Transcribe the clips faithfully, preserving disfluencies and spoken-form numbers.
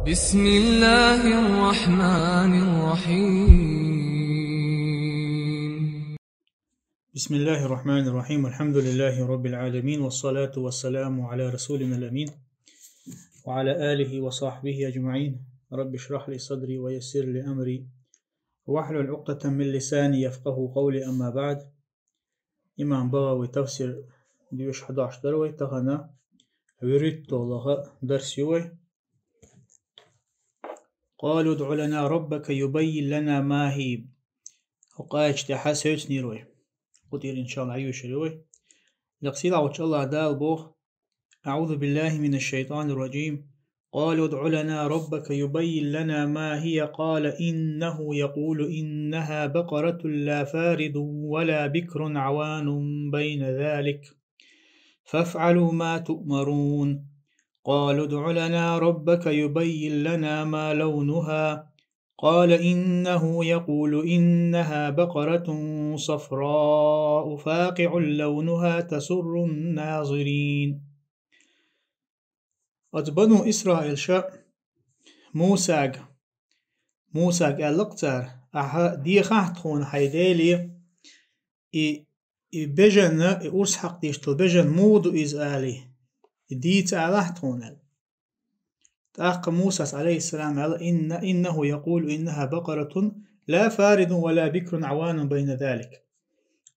بسم الله الرحمن الرحيم. بسم الله الرحمن الرحيم. الحمد لله رب العالمين، والصلاة والسلام على رسولنا الأمين وعلى آله وصحبه أجمعين. رب اشرح لي صدري ويسر لي أمري واحلل عقدة من لساني يفقهوا قولي. أما بعد. Имам БагӀави тафсир доьшуш хьадош дар вай, тахана вуьрхӀитталгӀа дарс ю вай. قالوا ادع لنا ربك يبين لنا ما هي. ХӀокху аяташ тӀехь севцнера вай. Кху тӀера, иншалла, Ӏайошур ю вай. Лекха сийлахь волчу АллахӀ Дала боху: أعوذ بالله من الشيطان الرجيم. قالوا ادع لنا ربك يبين لنا ما هي، قال إنه يقول إنها بقرة لا فارض ولا بكر عوان بين ذلك فافعلوا ما تؤمرون. قالوا ادع لنا ربك يبين لنا ما لونها، قال إنه يقول إنها بقرة صفراء فاقع لونها تسر الناظرين. Оцу бану Исраилша Мусага, Мусага аьлла-кх цара: «Ахьа дехахьа тхуна хьайн Деле и, и бежанна, и урс хьакха дезаш долу бежан муха ду иза алий, и дийца алахьа тхуна», – аьлла. ТӀаккха Мусас, Ӏалайхиссалам, аьлла: «إن، إنه يقول إنها بقرة لا فارض ولا بكر عوان بين ذلك».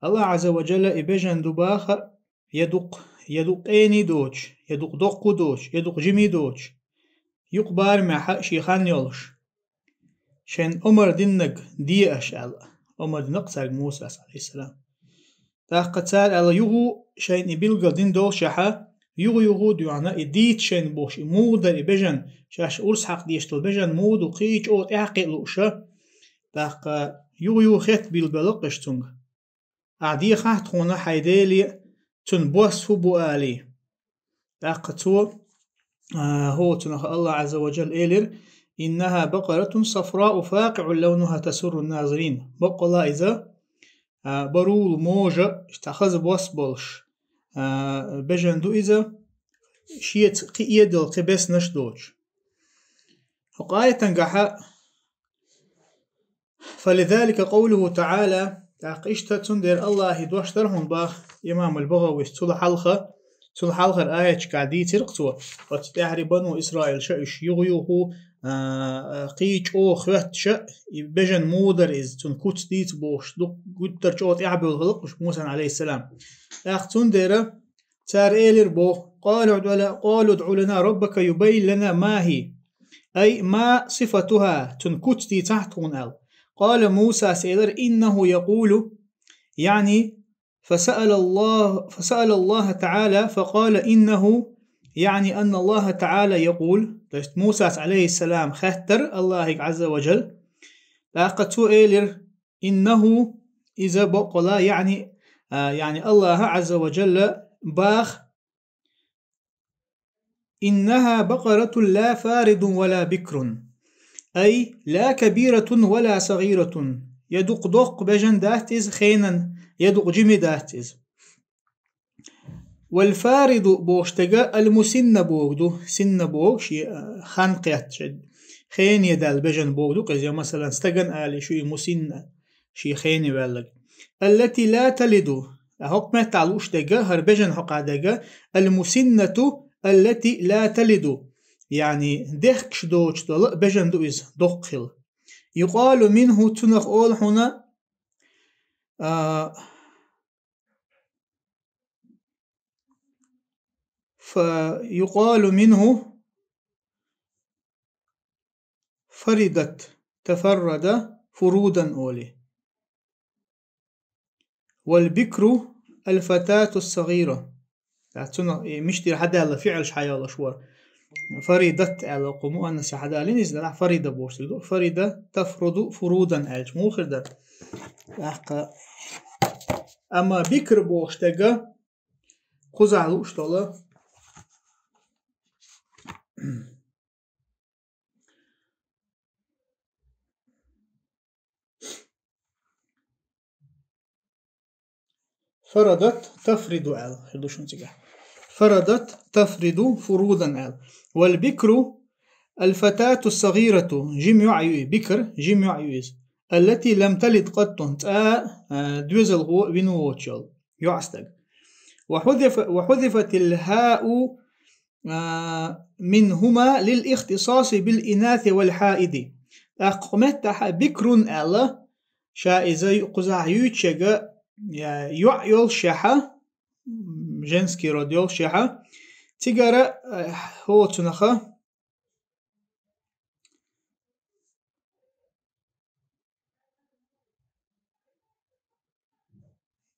АллахӀ Ӏазза ва Джалла и бежан ду баха, я дукха, я дукха къений доцуш, я дукха доккха доцуш, я дукха жимий доцуш, юкъа барамехь шен хан йолуш. Шайн омра диннарг де аша аьлла. Омра дина-кх цаьрга Мусас, Ӏалайхиссалам. ТӀаккха цара аьлла: «Юха шайна и билггал дина доллушехь, юха-юха а доьгӀна, и дийца шайна бохуш, и муха дара и бежан, шаьш урс хьакха дезаш долу бежан муха ду, кхин чӀогӀа тӀаьхьакхиа лууша». ТӀаккха юха-юха хетта билггал баьлла-кх аша цуьнга: «Ахьа дехахьа тхуна хьайн Деле, цуьнан бос хӀун бу алий». ТӀаккха цо, а, хӀо, цунах АллахӀ Ӏазза ва Джалла элира: «إنها بقرة صفراء فاقع لونها تسر الناظرين». Баккъала иза, а, барул можа, цхьа хаза бос болуш, а, бежан ду иза, шеца кхин эдала кхин беснаш доцуш. ХӀокху аятангахьа: «فلذلك قوله تعالى», тӀаккха иштта цундела АллахӀан дош дара хьуна баха имам ал-БагӀавис цул хьалха, цул хьалхара аяташкахь дийцира-кх цо, оцу тӀаьхьара бану Исраилша уьш юха-юха, а, а, кхин чӀогӀа хоьттуша, и бежан муха дара иза, цуьнан куц дийца бохуш, дукха гуттар чӀогӀа тӀаьхьабевлла хилла-кх уьш Мусан, Ӏалайхиссалам. ТӀаккха цундела цара элира боху: «قالوا ادع ل-، قالوا ادع لنا ربك يبين لنا ما هي». «أي ما صفتها», цуьнан куц дийцахьа тхуна аьлла. قال Мусас элира: «إنه يقول», яъни, فسأل الله، فسأل الله تعالى فقال: «إنه», яъни, «أن الله تعالى يقول». То есть Мусас, Ӏалайхиссалам, хаьттира АллахӀе Ӏазза ва Джалла. ТӀаккха цо элира: «إنه», иза баккъала, яъни, а, яъни АллахӀа Ӏазза ва Джалла баха: «إنها بقرة لا فارض ولا بكر», أي لا كبيرة ولا صغيرة. Я дукха доккха бежан дац иза хенан, я дукха жима дац иза. «والفارض» бохуш дерг ал-мусинна бохург ду, синна бохург шен, а, хан кхетта, шен хене даьлла бежан бохург ду-кх иза, я, масалан, стагана алий шу и мусинна, шен хене ваьлларг. «التي لا تلد», а хӀокху меттехь лууш дерг, хӀара бежан хьокха дерг, «المسنة التي لا تلد», яъни дехкаш доцуш долу бежан ду иза, доккха хилла. «يقال منه», цунах олу хьуна, а, «فيقال منه فرضت تفرد فرودا» олий. «والبكر الفتاة الصغيرة». Цунах и миштира хьадаьлла фиӀлаш хьайолуш вара. «فرضت» аьлла, кху муаннаса хьадалийна иза, делахь «фарида» бохуш ду. «فرض تفرد فرودا» аьлча, муха хир дара? ТӀаккха, амма «бикр» бохуш дерг кхузахь лууш долу. «فرضت تفرد» аьлла, хир ду шуна цигахь. «فرضت تفرد فرودا» аьлла. «والبكر الفتاة الصغيرة, жима йоӀ ю и, бикр, жима йоӀ ю иза. التي لم تلد قط, цкъа а, а, доьзалхо вина воцуш йолу йоӀстаг. وحذف, وحذفت الهاء, а, منهما للاختصاص بالإناث والحائض. ТӀаккха меттахь бикрун аьлла, ша иза кхузахь юьйцуш ерг, я, йоӀ йолушехь, м, женский род йолушехь, цигара, а, хӀоцунаха,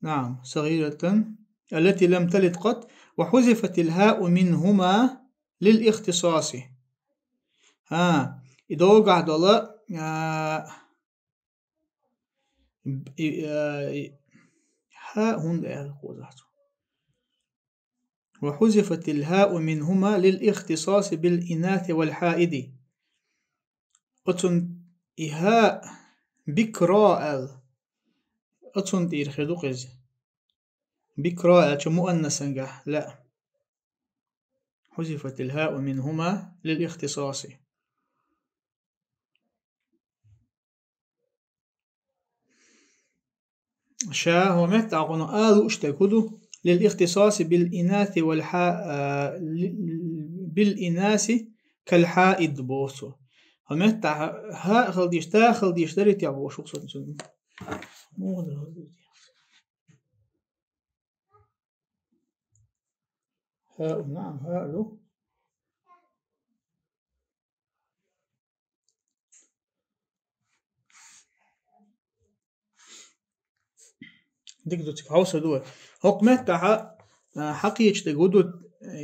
نعم, صغيرة, التي لم تلد قط, وحذفت الهاء منهما للاختصاص. ХӀа, и догӀа долу, а, б-, и, а, и, хӀа, хӀунда аьлла кхузахь цо? وحذفت الهاء منهما للاختصاص بالإناث والحائض. Оцун и хӀа бикра аьлла. Оцун тӀера хир ду-кх иза. Бикра аьлча муаннасангахь лаьа. حذفت الهاء منهما للاختصاص. Ша хӀокху меттехь кхунах а лууш дерг хӀун ду? للاختصاص بالإناث والحا-, а, ли-, بالإناث كالحائض боху цо. ХӀокху меттехь хӀа а хила дезаш, та а хила дезаш дарий те бохуш ву со цунна. Муха ду? ХӀа, наам, хӀа а ду. Дика ду, цига хьовса ду вай. ХӀокху меттехь, а, хьакхечу дерг хӀун ду,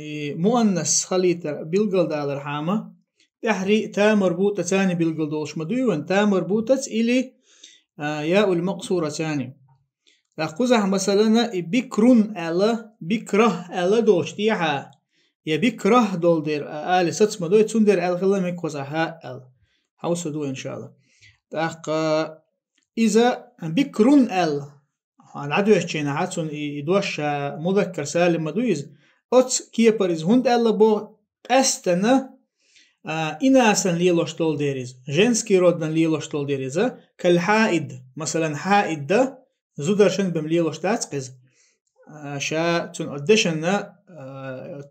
и муаннас хилийтар билгалдалархьама, тӀаьххьара та марбутӀаца билгалдолуш ма дуй вайн, та марбутӀаца или, а, яул макъсураца. ТӀаккха кхузахь, масалана, и бикрун аьлла, бикрахь аьлла доцуш тӀехьа, я бикрахь долу дера а али саца ма дой, цундела аьлла хила мега кхузахь хӀа аьлла. Хьовса ду вай, иншалла. ТӀаккха иза бикрун аьлла, хьан дӀадоьшучу хенахь цунна и, и дош ша мудаккар салим ма ду иза. Оцу кепара иза хӀунда аьлла боху, къаьстина, а, инасан лелош долу дера иза, женский родна лелош долу дера иза, кал хьаид, масалан, хьаид да, зударшна бен лелош дац-кх иза. А, ша цунна дешанна, а,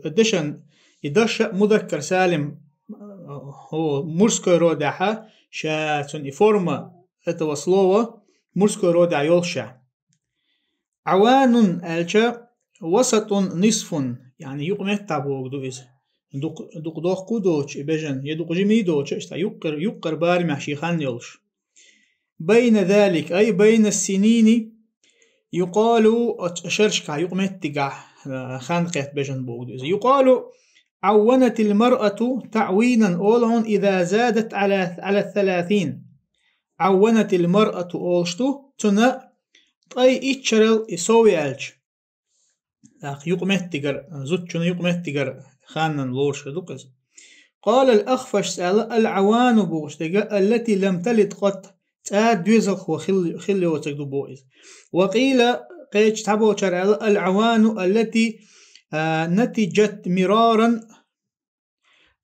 дешан и дош а мудаккар салим, а, хӀу, мужской родехь, ша цунна и форма этого слова мужской родехь йолуш ша. Ӏаванун аьлча, васатун нисфун, яъни юкъаметтахь бохург ду иза. Дукх-, дукха доккха а доцуш и бежан, я дукха жима а доцуш, иштта юккъера, юккъера барамехь шен хан йолуш. Байна залик, ай байна синини, юкъалу, оцу шерашкахь, юкъаметтигахь, а, хан кхетта бежан бохург ду иза. Юкъалу, Ӏавванатил маръату таӀвинан олу хьуна иза задат Ӏала, Ӏала саласин. Ӏавванатил маръату олуш ду, цунна ткъе итт шерал и сов яьлча. ТӀаккха юкъаметтигара, зудчунна юкъаметтигара ханна лоруш хир ду-кх иза. Къала ал-Ахфашс аьлла, ал-Ӏавану бохуш дерг, аллати лам талид къат, цкъа доьзалхо хилла, хилла йоцург ду боху иза. Ва къийла, кхечу цхьаболчара аьлла, ал-Ӏавану аллати, а, натиджат мираран,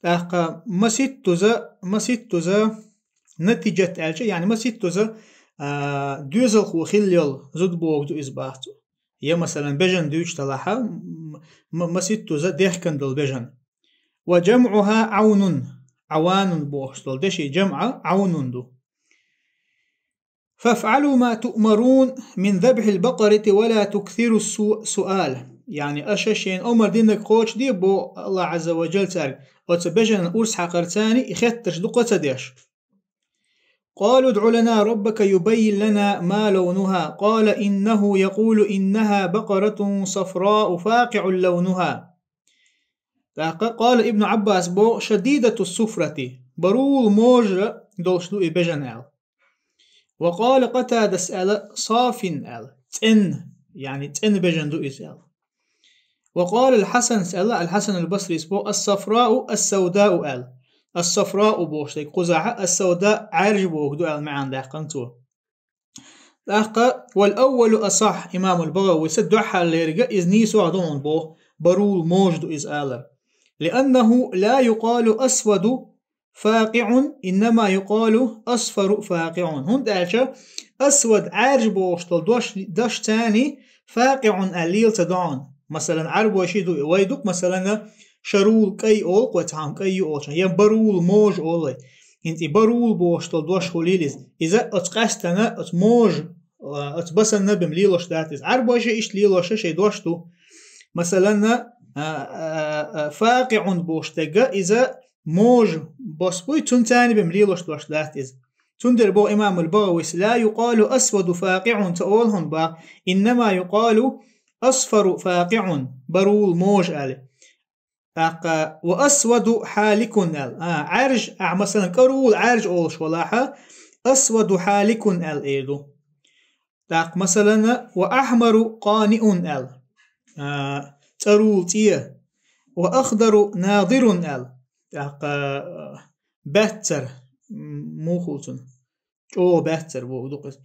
тӀаккха маситтуза, маситтуза натиджат аьлча, яъни маситтуза, а, доьзалхо хилла йолу зуда бохург ду иза боху цо. Я, масалан, бежан дуьйцуш делахь, м-, м-, маситтуза дехкан долу бежан. Ва жамӀуха Ӏавнун. Ӏаванун бохуш долу деши жамӀа Ӏавнун ду. فافعلوا ما تؤمرون من ذبح البقرة ولا تكثروا السو-، السؤال. Яъни, аша шена омар динарг кхочушде боху Аллах Ӏазза ва Джалла цаьрга, оцу бежанан урс хьакхарца и хеттарш дукха ца деш. قالوا ادع لنا ربك يبين لنا ما لونها قال إنه يقول إنها بقرة صفراء فاقع لونها. ТӀаккха къала Ибн Ӏаббас боху, шадидату суфрати, барул можа долуш ду и бежан аьлла. Ва къала Къатадас аьлла, сафин аьлла, цӀена, яъни цӀена бежан ду иза аьлла. Ва къала ал-Хьасанс аьлла, ал-Хьасан ал-Басрис боху, ас-сафрау ас-савдау аьлла. Ас-сафрау бохуш дерг кхузахь, ас-савда Ӏаьржа бохург ду аьлла маьӀна даьккхина цо. ТӀаккха, вал-аввалу асахь, имамул БагӀавис дуьххьарлерга иза нийсо а ду хьуна боху, барул можа ду иза алар. Лианнаху ла юкъалу асваду فاقع، إنما يقال أصفر فاقع. ХӀунда аьлча асвад Ӏаьржа бохуш долу дош, дош царний факъиӀун аьлла лела ца доӀун. Масалан, Ӏарбойший ду, вай ду-кх, масалан, шарул кӀай олу-кх вай цхьамма, кӀай ю олча, я барул можа олу вай. ХӀинца и барул бохуш долу дош хуьлийла иза. Иза оцу къаьстана, оцу можа, а, оцу басанна бен лелош дац иза. Ӏарбойший иштта лелош шайн дош ду. Масалан, а, а, а, факъиӀун бохуш дерг иза можа бос буй, цунна царний бен лелош дош дац иза. Цундела боху имамул БагӀавис: لا يقال أسود فاقع ца олу хьуна боху, إنما يقال أصفر فاقع, барул можа аьлла. ТӀаккха وأسود حالك аьлла. А, Ӏаьржа, ахьа, масалан, кӀарул Ӏаьржа олуш валахьа, أسود حالك аьлла эр ду. ТӀаккха, масалан, وأحمر قانع аьлла. А, цӀарул цӀе. وأخضر ناضر аьлла. ТӀаккха, а, баьццара, м, муха хуьлу цунна? ЧӀогӀа баьццара боху ду-кх иза.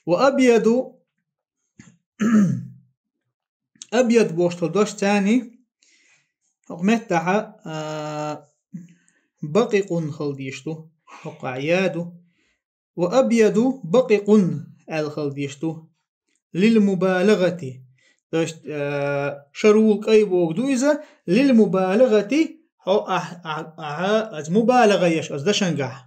وأبيض, абьяд бохуш долу дош царний, хӀокху меттехь, а, бакъикъун хила дезаш ду. ХӀокху я ду. وأبيض بقيق аьлла хила дезаш ду. للمبالغة. То есть, э, шарул кӀай боху ду иза, للمبالغة, хьо ахь, ахь, ахьа, аса мубалагӀа еш аса дашангахь.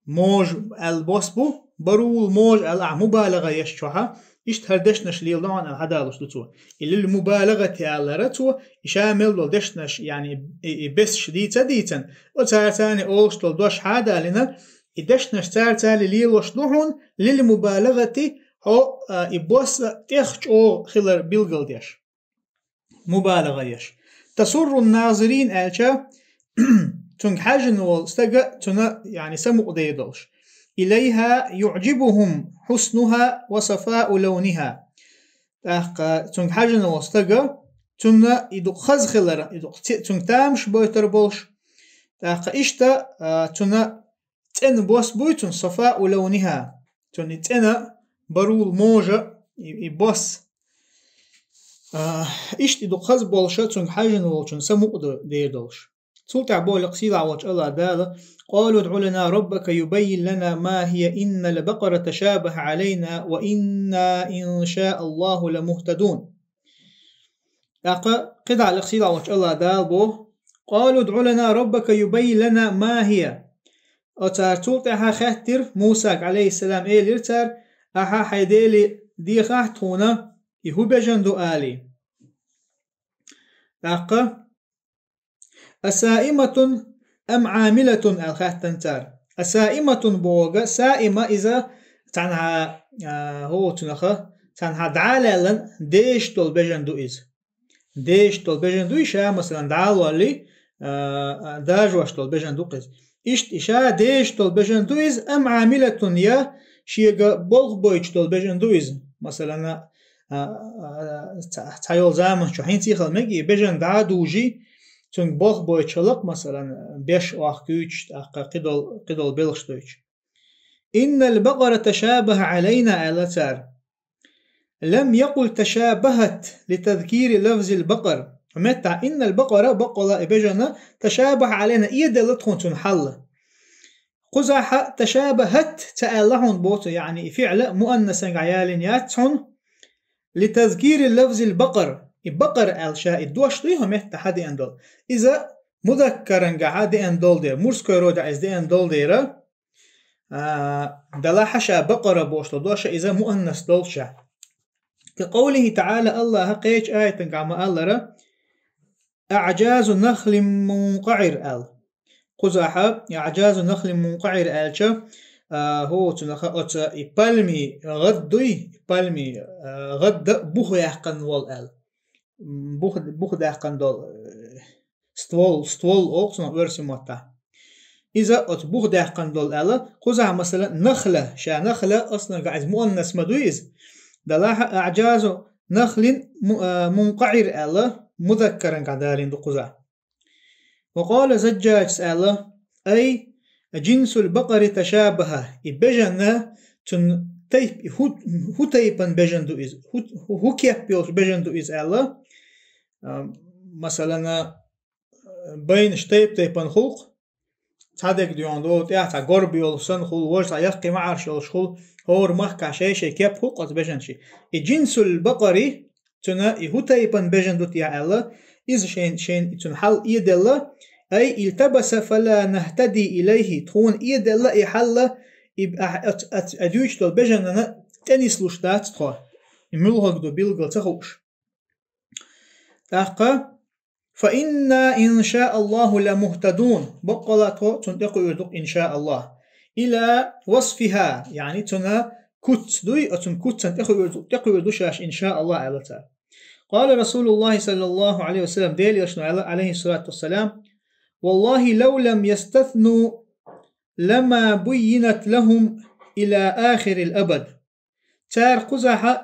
Можа аьлла бос бу, барул можа аьлла ахьа мубалагӀа еш чохьа, иштта хӀара дешнаш лела догӀун аьлла хьадалуш ду цо. И للمبالغة аьллара цо, и ша мел долу дешнаш, яъни и, и бесаш дийца дийцан, оцара царний олуш долу дош хьадалина, и дешнаш цара царний лелош ду хьуна, للمبالغة, хьо, а, и бос тӀех чӀогӀа хилар билгалдеш. МубалагӀа еш. تسر الناظرين аьлча, цунга хьаьжжина волу стага цунна, яъни, самукъадер долуш. إليها يعجبهم حسنها وصفاء لونها. ТӀаккха цунга хьаьжжина волу стага, цунна и дукха хаза хилар, и дукха ци-, цунга тамаш бойтар болуш. ТӀаккха иштта, а, цунна цӀена бос буй цунна, صفاء لونها. Цунна и цӀена барул можа, и, и бос. А, иштта и дукха хаза болуша, цунга хьаьжжина волчун самукъадер долуш. Цул тӀаьхьа боху лекха сийлахь волчу АллахӀ Дала: قالوا ادع لنا ربك يبين لنا ما هي إن البقر تشابه علينا وإنا إن شاء الله لمهتدون. ТӀаккха кхидӀа лекха сийлахь волчу АллахӀ Дала боху: قالوا ادع لنا ربك يبين لنا ما هي. Оцара цул тӀаьхьа хаьттира Мусага, Ӏалайхиссалам, элира цара: «Ахьа хьайн Деле дехахьа тхуна, и хӀун бежан ду?» – алий. ТӀаккха: «أصائمة أم عاملة», – аьлла хаьттина цара. «أصائمة» бохург, саима иза цхьанхьа, а, хӀу цунаха, цхьанхьа дӀа а лаьллан, дешаш долу бежан ду иза. Дешаш долу бежан ду и ша, масалан, дӀа а лоллий, а, а, дажош долу бежан ду-кх иза. Иштта и ша дешаш долу бежан ду иза, «أم عاملة», я шега болх бойтуш долу бежан ду иза. Масалан, а, а, а, ца-, цхьайолу заманчохь хӀинца а хила мега, и бежан дӀа а дужий, цуьнга болх бойтуш хила-кх, масалан, беш охкуьйтуш, тӀаккха кхидолу, кхидолу белхаш дойтуш. «إن البقر تشابه علينا», – аьлла цара. «لم يقل تشابهت لتذكير لفظ البقر». ХӀун меттахь, «إن البقر», баккъала и бежана, «تشابه علينا», эделла тхуна цуьнан хьал. Кхузахь «تشابهت» ца аьлла хьуна боцу, яъни и фиъла муаннасангахь ялийна яц хьуна. «لتذكير لفظ البقر». И бакъар аьлла ша и дош дуй хӀун меттахь деана долу. Иза музаккарангахь деана долу дера, мужской родехь иза деана долу дера. А, делахь а ша бакъара бохуш долу дош, иза муаннас долча. «كقوله تعالى», АллахӀа кхечу аятангахь ма-аллара: «أعجاز نخل منقعر», – аьлла. Кхузахь «أعجاز نخل منقعر» аьлча, а, хӀу цунаха оцу и пальми гӀад дуй, и пальми, а, гӀадда бух яьккхина волу аьлла. М, бух, бух даьккхина долу, э, ствол, ствол олу цунах оьрсийн маттахь. Иза оцу бух даьккхина долу аьлла, кхузахь, масалан, нахла, ша нахла, аслангахь иза муаннас ма дуй иза. Делахь а «أعجاز نخل م-, э, منقعر» аьлла, музаккарангахь далийна ду кхузахь. «وقال الزجاج», – аьлла: «أي جنس البقر تشابه». И бежанна цуьнан тайп-, и хӀу, хӀу тайпан бежан ду иза, хӀу, хӀу, хӀу кеп йолуш бежан ду иза аьлла. А, масалан, а, байнаш тайп-тайпана хуьлу-кх, цхьа дег дуьйхьун долу, тӀехь цхьа горба йолуш санна хуьлу, важа цхьа яккхий маӀарш йолуш хуьлу, хӀора махкахь шай-шай кеп хуьлу оцу бежанчий. И джинсул бакъари, цуьнан и хӀун тайпана бежан ду те аьлла, иза шайн, шайн цуьнан хьал эделла, ай илтабаса фала нахтади илайхи, тхуна эделла и хьал, и, а, ац, ац, а дуьйцуш долу бежанна тӀе нислуш дац тхо. И муьлхарг ду билггал ца хууш. ТӀаккха, фа инна иншааллаху ламухтадун, баккъала тхо цунна тӀекхуьур ду, иншааллах. Ила васфиха, яъни цуьнан куц дуй, оцунна куццана тӀекхуьур ду, тӀекхуьур ду шаьш, иншааллах, аьлла цара. Къала Расулуллахи саллаллаху алейхи ва саллям, Делан Элчано аьлла, алейхиссалату вассалам, валлахи лав лам ястасну лама буййинат лахум ила ахирил абад. Цара кхузахь,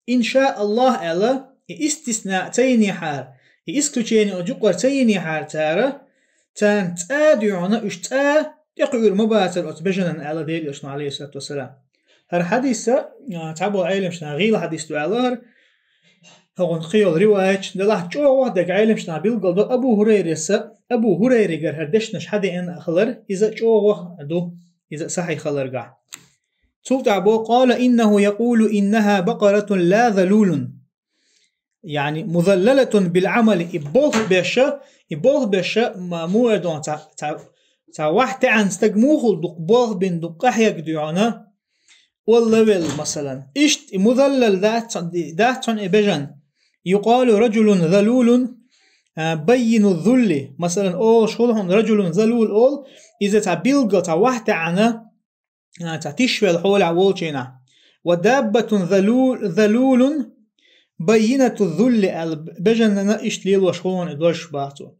иншааллах аьлла, и истисна ца йинехьара, и исключение оцу юкъара ца йинехьара цара, царна цӀа а дуьйхьуна уьш цӀа тӀекхуьур ма бацара оцу бежанна аьлла Делан Элчано, алейхиссалату вассалам. ХӀара хьадис а, а, цхьаболу Ӏеламчу наха гӀийла хьадис ду аьлла хӀара, хӀокхунна кхин йолу риваяташ, делахь чӀогӀа ваха дерг Ӏеламчу наха билггал до Абу ХӀурайрас а, Абу ХӀурайригара хӀара дешнаш хьадеана хилар, иза чӀогӀа ваха ду, иза сахьихь хиларгахь. Цул тӀаьхьа боху, къала иннаху якъулу иннаха бакъаратун ла залулун. Яъни музаллалатун бил Ӏамали, и болх беша, и болх беша, ма-, муха эр ду, цхьа, цхьа, цхьа вахь таьӀна стаг муха хуьлу, дукха болх бина, дукха къахьегна дуьйхьуна, олла велла, масалан. Иштта и музаллал дац, дац хьуна и бежан. Юкъалу раджулун залулун, а, баййину зулли. Масалан, олуш хуьлу хьуна раджулун залул олу, иза цхьа билггал, цхьа вахь таьӀна, а, цхьа тишвелла хьолехь волчу хенахь. Ва даббатун залу-, залулун баййинату зулли аьлла, бежанна иштта лелош хуьлу хьуна и дожаш боху цо.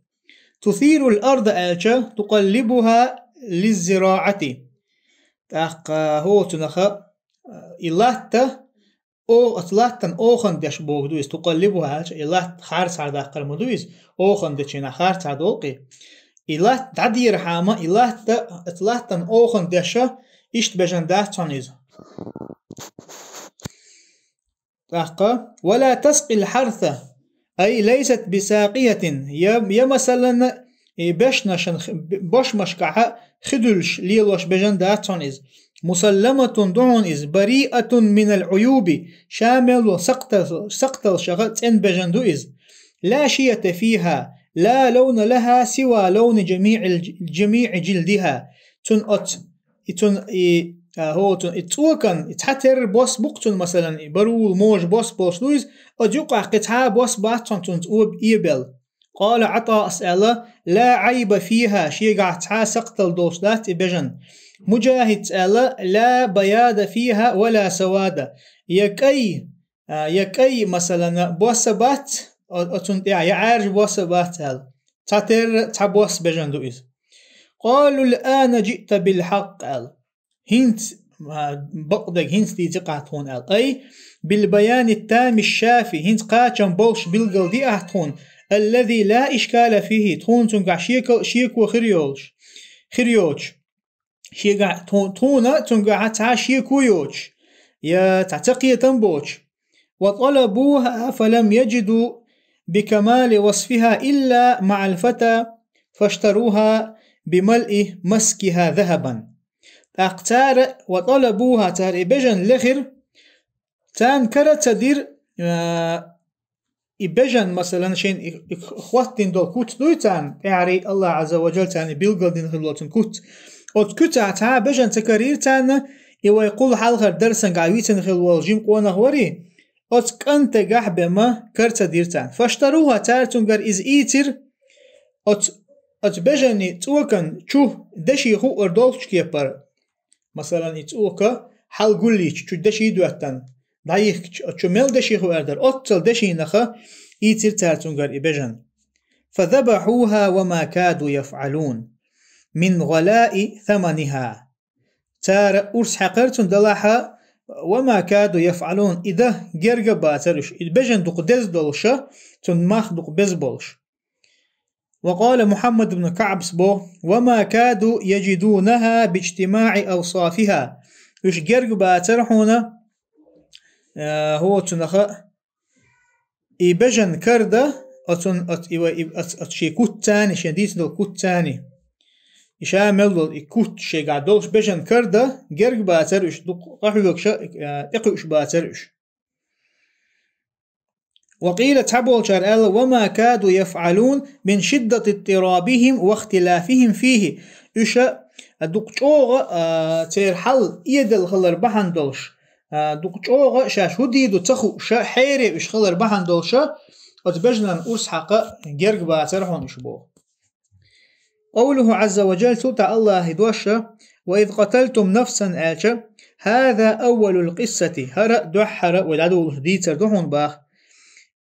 Тусирул арда аьлча, тукъаллибуха лиззираъати. ТӀаккха хӀокху цуьнан, а, и латта, о, оцу латтана охана деш бохург ду иза, тукъаллибуха аьлча, и латта харцахьара даккхар ма ду иза, охана дечу хенахь харцахьара долу-кх и. И латта дӀадерахьама, и латта, оцу латтана охана деша, иштта бежан дац хьуна иза. ТӀаккха, вала таскъил хьарса, ай лайсат бисакъиятин, я, я масалан, и бешнашан, бошмашкахьа хи дуьллуш лелош бежан дац хьуна иза. Мусалламатун ду хьуна иза, бариатун минал Ӏуюби, ша мел долу сакътал-, сакъталшаха цӀена бежан ду иза. Ла шията фиха, ла лауна лаха сива лауни жамиъил-, жамиъи жилдиха. Цуьнан оцу, и цуьнан и, а, хӀо, цуьнан и цӀокан, и цхьатерра бос бу-кх цуьнан, масалан, и барул можа бос болуш ду иза, оцу юкъахь кхин цхьа а бос бац хьуна цуьнца оба эбелла. Къала Ӏатаъас аьлла, ла Ӏайба фиха, шегахь цхьа а сакътал долуш дац и бежан. Муджахидс аьлла, ла баяда фиха ва ла савада. Я кӀай, а, я кӀай, масалан, бос а бац, о-, оцунна тӀехь, я Ӏаьржа бос а бац аьлла. Цхьатерра цхьа бос бежан ду иза. Къалу лана жиъта бил хьакъ аьлла. ХӀинца, а, бакъдерг хӀинца дийци-кх ахь тхуна аьлла. Ай, билбаяни тамми шафи, хӀинца кхачам болуш билггал ди ахь тхуна, аллази ла ишкала фихи, тхуна цуьнгахь шеко, шеко хир йолуш, хир йоцуш. Шегахь тху-, тхуна цуьнгахь цхьа шеко йоцуш, я цхьа цакхетам боцуш. Ва талабуха фалам яжиду бикамали васфиха илла маъал фата, фаштаруха бималъи маскиха захабан. ТӀаккха цара, ва талабуха, цара и бежан лехира, царна кара ца дира, а, и бежан, масалан, шайн и, и хӀоттийна долу куц дуй царна, тӀаьхьарий Аллах Ӏазза ва Джалла царна и билгалдина хилла цуьнан куц. Оцу куьцахь цхьа а бежан ца карийра царна, и вай кхул хьалхара дарсангахь вийцина хилла волу жима къонах варий, оцу кӀантегахь бен ма кара ца дира царна. Фаштаруха, цара цуьнгара иза ийцира, оцу, оцу бежанийн цӀокан чу деши хуур долчу кепара. Масалан, и цӀока хьал гуллийча, чу деши доьттан, дӀайихкича, оцу чу мел деши хуур дара, оццал дешинаха ийцира цара цуьнгара и бежан. Фазабахуха ва ма каду яфъалун мин гӀалаи саманиха. Цара урс хьаькхира цунна далахьа, ва ма каду яфъалун, и дан герга а бацара уьш, и бежан дукха деза долуша, цуьнан мах дукха беза болуш. Ва къала Мухьаммад ибн КаӀбс бо, ва ма каду яжидунаха биджтимаӀи авсафиха. Уьш герга бацара хьуна, э, хӀо цунаха, и бежан карда, оцун, оц-, и ва-, и, оц-, оц-, шен куццани, шен дийцина долу куццани. и ша мел долу и куц шайгахь долуш бежан карда, герга бацара уьш, дукха къахьоьгуш, э, тӀекхуьуш бацара уьш. وقيل, цхьаболчара аьлла: وما كادوا يفعلون من شدة اضطرابهم واختلافهم فيه. Уьш, а, дукха чӀогӀа, а, церан хьал эдала хилар бахьана долуш, а, дукха чӀогӀа шаьш хӀун дийр ду ца хууш, хьере уьш хилар бахьана долуш, оцу бежанан урс хьакха герга бацара хьуна уьш боху. قوله عز وجل, цул тӀаьхьа АллахӀа дош: وإذ قتلتم نفسا аьлча, هذا أول القصة, хӀара дуьххьара вай дӀадолуш дийцар ду хьуна боху.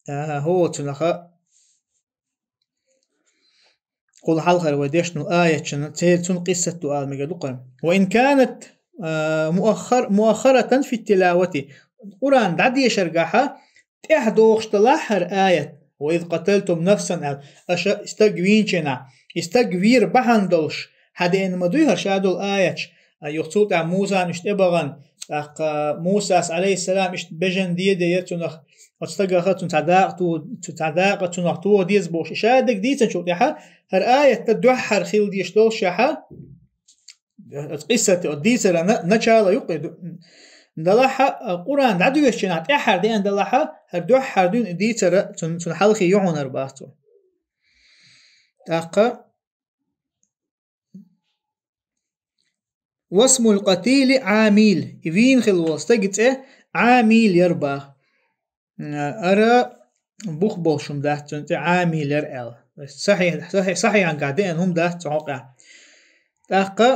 А, хӀокху цунах, кхул хьалхара вай дешначу аяташна, церан цуьнан къиссат ду ала мегар ду-кх. وإن كانت, а, مؤخر-, مؤخرة في التلاوة. Къуръан дӀадешаргахьа, тӀаьхьа дохуш далахь хӀара аят, وإذ قتلتم نفسا аьлла, аша стаг вийначу хенахь, и стаг вийр бахьана долуш, хьадеана ма дуй хӀара ша долу аяташ, а, юха цул тӀаьхьа Мусана иштта тӀебахана, тӀаккха Мусас, Ӏалайхиссалам, иштта бежан де а деара цунах, оцу стагах цунна цхьа дакъа то-, цу-, цхьа дакъа цунах тоха деза бохуш, и ша дерг дийцинчул тӀаьхьа, хӀара аят дуьххьара хила дезаш долушехь, оцу къиссат, оцу дийцаран начало юкъа ду-, далахьа, Къуръан дӀадоьшучу хенахь тӀаьххьара деана далахьа, хӀара дуьххьара дуьйна и дийцар цун, цунна хьалхе ю хьуна хӀара боху цо. ТӀаккха: واسم القتيل عاميل, и вийна хилла волу стеган цӀе Ӏамил яра боху. Ара бух болуш хӀума дац цуьнан цӀе, Ӏамил яра аьлла. Сахьихь-, сахьихь-, сахьихьангахь деана хӀума дац цу хьокъехь. ТӀаккха,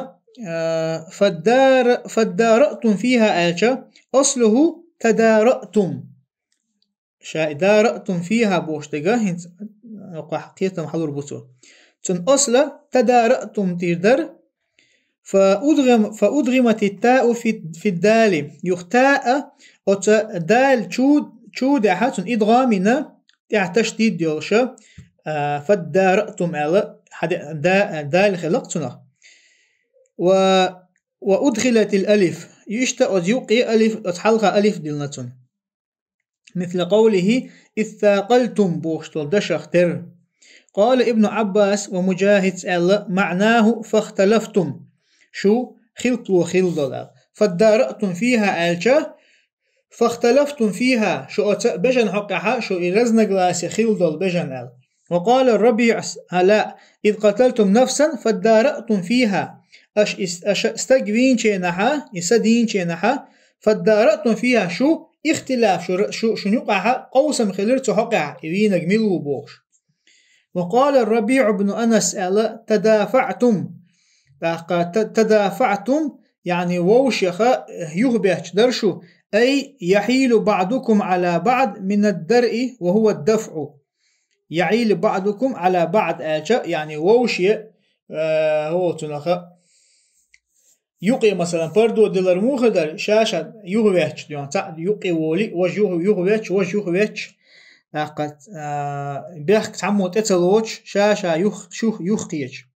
а, فادار-, فادارأتم فيها аьлча, أصله تدارأتم. Ша и дараътум фиха бохуш дерг, хӀинца, а, кхетам хьалур бу цо. Цуьнан асла тадараътум тӀера дара, فأدغم-، فأدغمت التاء في، في الدال. Юха таа оцу дал чу-, чу дехьа, цунна идгӀам йина, тӀехь ташдид йолуша, а, фаддараътум аьлла, хьаде-, да-, дал хилла-кх цунах. Ва, وأدخلت الألف. Иштта оцу юккъе алиф, оцу хьалха алиф диллина цунна. مثل قوله: اثاقلتم бохуш долу дашах тера. قال ابن عباس ومجاهد аьлла: معناه فاختلفتم. Шу хилпало хилла долу аьлла. فادارأتم فيها аьлча, فاختلفتم فيها, шу оцу бежан хьокъехьа, шу и разногласие хилла долу бежан аьлла. وقال الربيع: لا، إذ قتلتم نفسا فادارأتم فيها. Аша и с-, аша стаг вийначу хенахьа, и са дийначу хенахьа, فادارأتم فيها, шу ихтилаф, шу р-, шу, шуна юкъахьа къовсам хилира цу хьокъехь, и вийнарг мила ву бохуш. وقال الربيع بن أنس аьлла: تدافعتم. ТӀаккха та-, تدافعتم, яъни вовшеха юхабетташ дара шу, أي يحيل بعضكم على بعض من الدرء وهو الدفع. يحيل بعضكم على بعض аьлча, яъни вовше, э, хӀо цунаха, юкъе, масалан, пардо дилар муха дара, ша-ша юхаветташ, дуьйна, цхьаъ юкъе волий, важа юха-, юхаветташ, важа юхаветташ, тӀаккха, а, бехк цхьаммо тӀе ца лоцуш, ша-ша юх-, шух юхкхеташ.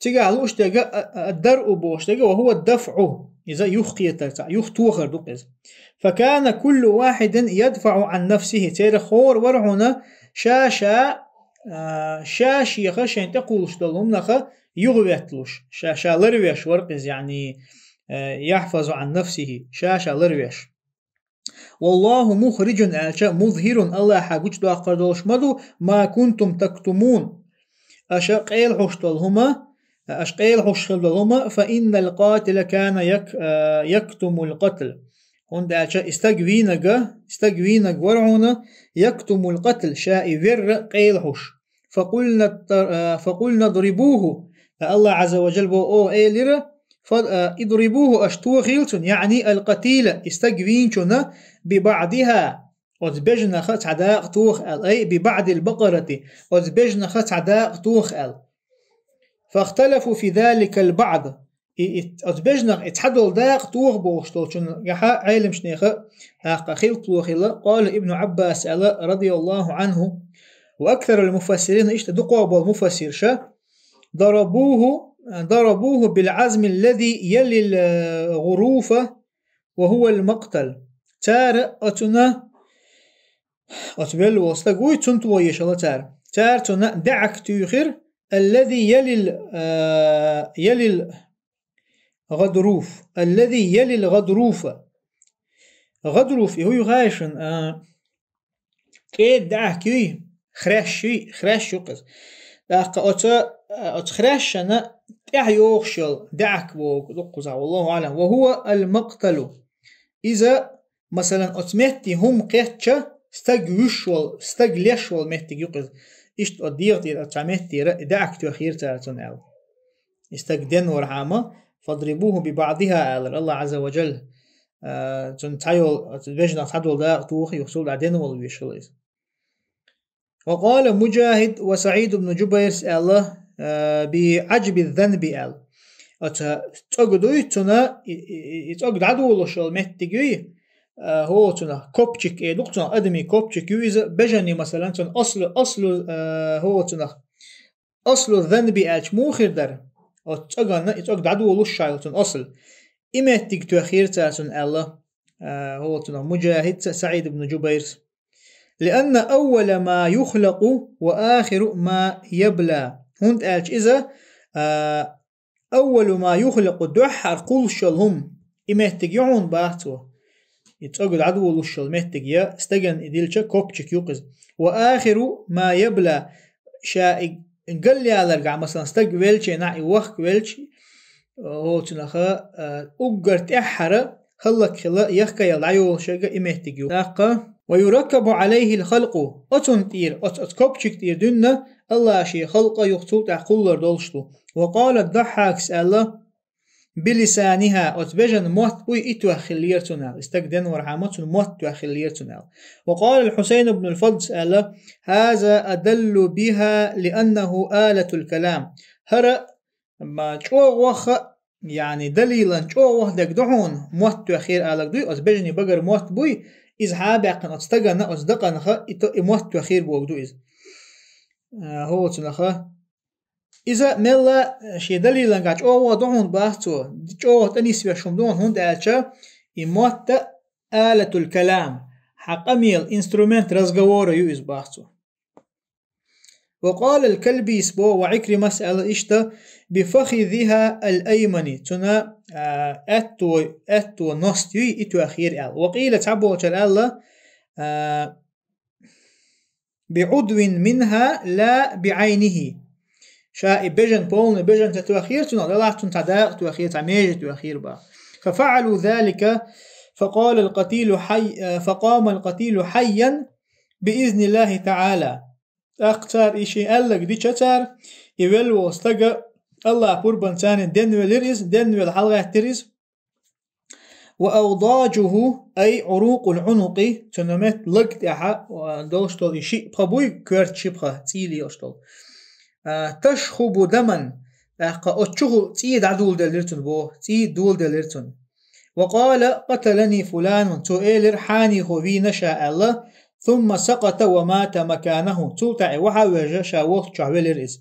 Цигахь лууш дерг, а, а, даръу бохуш дерг, وهو الدفع. Иза юхкхетар цхьаъ, юхатохар ду-кх иза. فكان كل واحد يدفع عن نفسه. Церан хӀора вара хьуна ша-ша, а, ша-шеха шайн тӀекхуллуш долу хӀуманаха юхаветталуш. Ша-ша ларвеш вара-кх иза, яъни, а, يحفظ عن نفسه, ша-ша ларвеш. والله مخرج аьлча, مظهر, Аллахьа гучудоккхур долуш ма ду, ما كنتم تكتمون. Аша къайла хьуш долу хӀума, аша къайла хьуш хилла долу хӀума, فإن القاتل كان يك-, а, يكتم القتل. ХӀунда аьлча и стаг вийнарг, и стаг вийнарг вара хьуна, يكتم القتل, ша и верра къайла хьуш. فقلنا ات-, а, فقلنا اضربوه. Аллахь Ӏазза ва Жалла бо-, о, элира, фа-, а, اضربوه, аша тохийла цунна, яъни القتيل, и стаг вийначунна, ببعضها, оцу бежанаха цхьа дакъа тоха аьлла, أي ببعض البقرة, оцу бежанаха цхьа дакъа тоха аьлла. فاختلفوا في ذلك البعض. И, и, оцу бежанах и цхьадолу дакъа тоха бохуш долчунна гахьа Ӏеламчу неха тӀаккха хилпало хилла, قال ابن عباس аьлла, رضي الله عنه, وأكثر المفسرين, иштта дукхох болу муфассирша, ضربوه، ضربوه بالعظم الذي يلي الغروف وهو المقتل. Цара оцунна, оцу велла волу стаг вуй, цунна тохийша хилла цара. Цара цунна даьӀахк туьйхира, الذي يلي ال-، آه، يلي الغضروف. الذي يلي الغضروف. غضروف, и хӀу ю хаьий шуна, а, кӀеда даьӀахк юй, хрящ юй, хрящ ю-кх из. ТӀаккха оцу, а, оцу хрящана тӀаьхьа йогӀуш йолу даьӀахк боху дуккхузахь, والله أعلم. وهو المقتل. Иза, масалан, оцу метте хӀума кхетча, стаг вуьш волу, стаг леш волу меттиг ю-кх иза. Иштта оцу дегӀа тӀера, оцу цхьа меттера и даьӀахк тоьхира цара цунна аьлла. И стаг денвархьама, فاضربوه ببعضها, аьлла Аллах Азза ва Джалла. А, цунна цхьайолу, оцу вежанах цхьадолу дакъа тоха, юха цул тӀаьхьа денвала вуьш хила иза. وقال مجاهد وسعيد بن جبير аьлла, а, بعجب الذنب аьлла. Оцу цӀога дуй цунна, и, и, и, и цӀога дӀадолуш йолу меттиг юй, а, хӀо цунах, копчик эр ду-кх цунах, адамийн копчик ю иза, бежанийн, масалан, цунна аслу, аслу, а, хӀо цунах, аслу занби аьлча муха хир дара? Оцу цӀаганна и цӀога дӀадолуш ша йолу цунна асл. И меттиг тоьхира цара цунна аьлла, а, хӀо цунах, Муджахидца, СаӀид ибн Джубайрс. لأن أول ما يخلق وآخر ما يبلى. ХӀунда аьлча иза, а, أول ما يخلق, дуьххьара кхуллуш йолу хӀума, и меттиг ю хьуна, баха цо. И цӀога дӀадолуш йолу меттиг я стагана и дилча копчик ю-кх иза. وآخر ما يبلى, ша и галъяларгахь, масалан, стаг велча, нах и вахка велча, хӀо цунаха, а, уггар тӀаьххьара хӀаллакьхила яхкаяла дӀайолуш ерг и меттиг ю. ТӀаккха, ويركب عليه الخلق, оцунна тӀера, оцу, оцу копчик тӀера дуьйна Аллах шен халкъа юха цул тӀаьхьа кхуллур долуш ду. وقال الضحاك аьлла, بلسانها, оцу бежан мотт буй и тоьхна хиллера цунна аьлла. И стаг денвархьама цунна мотт тоьхна хиллера цунна аьлла. وقال الحسين بن الفضل аьлла, هذا أدل بها لأنه آلة الكلام. ХӀара ма чӀогӀа ваха, яъни далилан чӀогӀа ваха дерг ду хьуна, мотт тоьхира аларг дуй, оцу бежанийн багара мотт буй, иза хьа а баьккхина оцу стаганна, оцу дакъанха и то-, и мотт тоьхира бохург ду иза. А, хӀо цунаха. Иза мелла шен далилангахь чӀогӀа ваха ду хьуна, баха цо, чӀогӀа тӀанисвеш хӀума ду хьуна, хӀунда аьлча и мотт آلة الكلام, хьан къамел, инструмент разговора ю иза, баха цо. وقال الكلبي боху, وعكرمة аьлла иштта, بفخذها الأيمن, цуьнан, а, аьтто, аьтто ност юй и тоьхира аьлла. وقيل, цхьаболчара аьлла, а, بعضو منها لا بعينه. Ша и бежан, полный бежан ца тоьхира цунах, делахь цунна цхьа дакъа тоьхира, цхьа меже тоьхира, баха. ففعلوا ذلك، فقال القتيل حي-، فقام القتيل حيا بإذن الله تعالى. ТӀаккха цара и шен аьлларг дича цара, и велла волу стага Аллахьан пурбанца денвелира иза, денвелла хьалагӀаьттира иза. وأوضاجه، أي عروق العنق, цуьнан метта лаг тӀехь, а, долуш долу и шиъ пха буй, коьрта шиъ пха, цӀий лелаш долу. А, تشخب دما, тӀаккха оцу чухула цӀий дӀадоладелира цуьнан боху, цӀий доладелира цуьнан. وقال: قتلني فلان, цо элира, хьанехо вийна ша аьлла, ثم سقط ومات مكانه, цул тӀаьхьа вахьа а вежа, ша волччохь велира иза.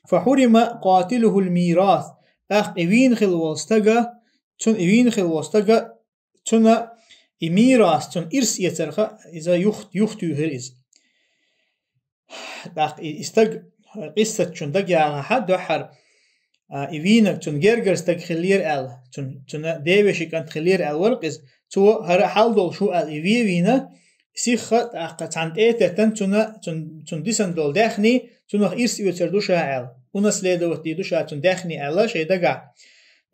فحرم قاتله الميراث, тӀаккха и вийна хилла волу стага, цуьнан и вийна хилла волу стага, цуьнан и мирас, цуьнан ирс эцарх иза юхт-, юхтуьйхира иза. ТӀаккха и, и стаг, къиссат шуна дагайогӀахь дуьххьара, а, и вийнарг цуьнан гергара стаг хиллера аьлла, цуьнан, цуьнан девешин кӀант хиллера аьлла вара-кх иза. Цо хӀара хьал долуш ву аьлла и вен вийна, сихха тӀаккха цхьаьна тӀе а теттина цуьнан, цуьнан, цуьнан дисина долу даьхни, цунах ирс оьцур ду ша аьлла, унаследовать дийр ду ша цуьнан даьхни аьлла шайн дагахь.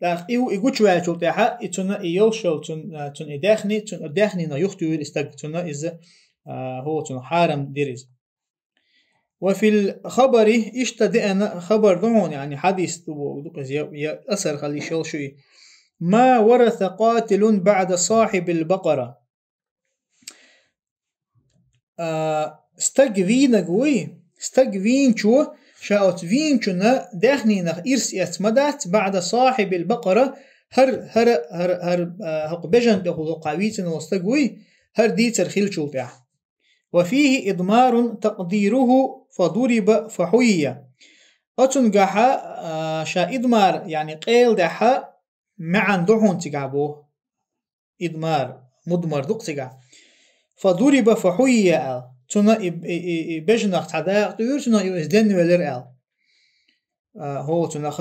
ТӀаккха и ву, и гучуваьллачул тӀаьхьа, и цуьнан и йолуш йолу цуьнан, а, цуьнан и даьхни, цуьнан даьхнина юхтуьйхира и стаг, цуьнан иза, а, хӀо, цуьнан хьарам дира иза. وفي الخبر, иштта деана хабар ду хьуна, яъни хьадис ду бохург ду-кх иза, я, я асар хила йиш йолуш ю и. ما ورث قاتل بعد صاحب البقرة. А, стаг вийнарг вуй, стаг вийначо, ша оцу вийначунна даьхнинах ирс эцна ма дац, بعد صاحب البقرة, хӀара, хӀара, хӀара, хӀара, а, хӀокху бежан тӀехула хӀокху вийцина волу стаг вуй, хӀара дийцар хиллачул тӀаьхьа. وفيه إضمار تقديره فضرب فحيي. Оцуьнгахьа, а, ша идмар, яъни къайладаьхьа маьӀна ду хьуна цигахь боху. Идмар, мудмар ду-кх цигахь. فضرب فحيي аьлла. Цуьнан и, и, и, и бежанах цхьа дакъа туьйхира, цуьнан и иза денвелира аьлла. а, хӀоцунах,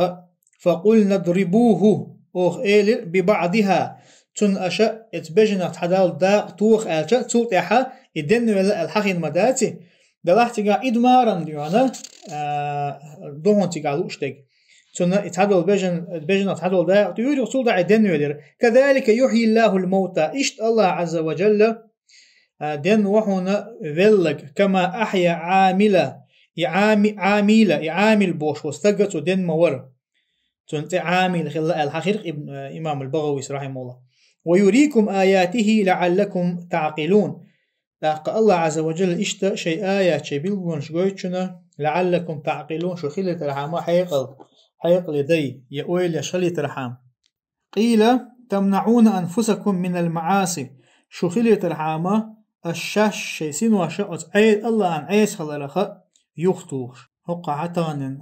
فقلنا اضربوه, оха элира, ببعضها, цунна аша эца бежанах цхьадала дакъа тоха аьлча, цул тӀаьхьа и денвелла аьлла хьахийна ма даций, делахь цигахь идмаран дуьхьана, а, духьун цигахь лууш дерг. Цунна и цхьадола бежан-, бежанах цхьадола дакъа туьйра, цул тӀаьхьа и денвелира. كذلك يحيي الله الموتى. Иштта Аллах Ӏазза ва Джалла, а, денна ва хьуна веллаг, كما أحيا عاملا, и Ӏами-, Ӏамила, и Ӏамил бохуш волу стаг цо денна ма вара. Цуьнан цӀе Ӏамил хилла аьлла хьахийра ибн, э, имам аль-БагӀавис, рахьимахуллах. ويريكم آياته لعلكم تعقلون. ТӀаккха Аллах Ӏазза ва Джалла иштта шайн аяташ, шайн билгалонаш гойту шуна, لعلكم تعقلون, шу хилийтархьама хьекъал, хьекъале дай, я ойла еш хилийтархьама. قيل تمنعون أنفسكم من المعاصي. Шу хилийтархьама, аш шаьш шайн синош оцу Ӏе-, Аллахьан Ӏеса хиларах юхатухуш. ХӀокхахь таханлерниг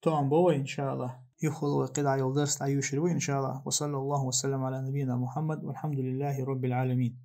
тоам бо вай, иншааллах. Юххехь вай кхидӀа йолу дарс дӀайоьшур ю, иншааллах. وصلى الله وسلم على نبينا محمد والحمد لله رب العالمين.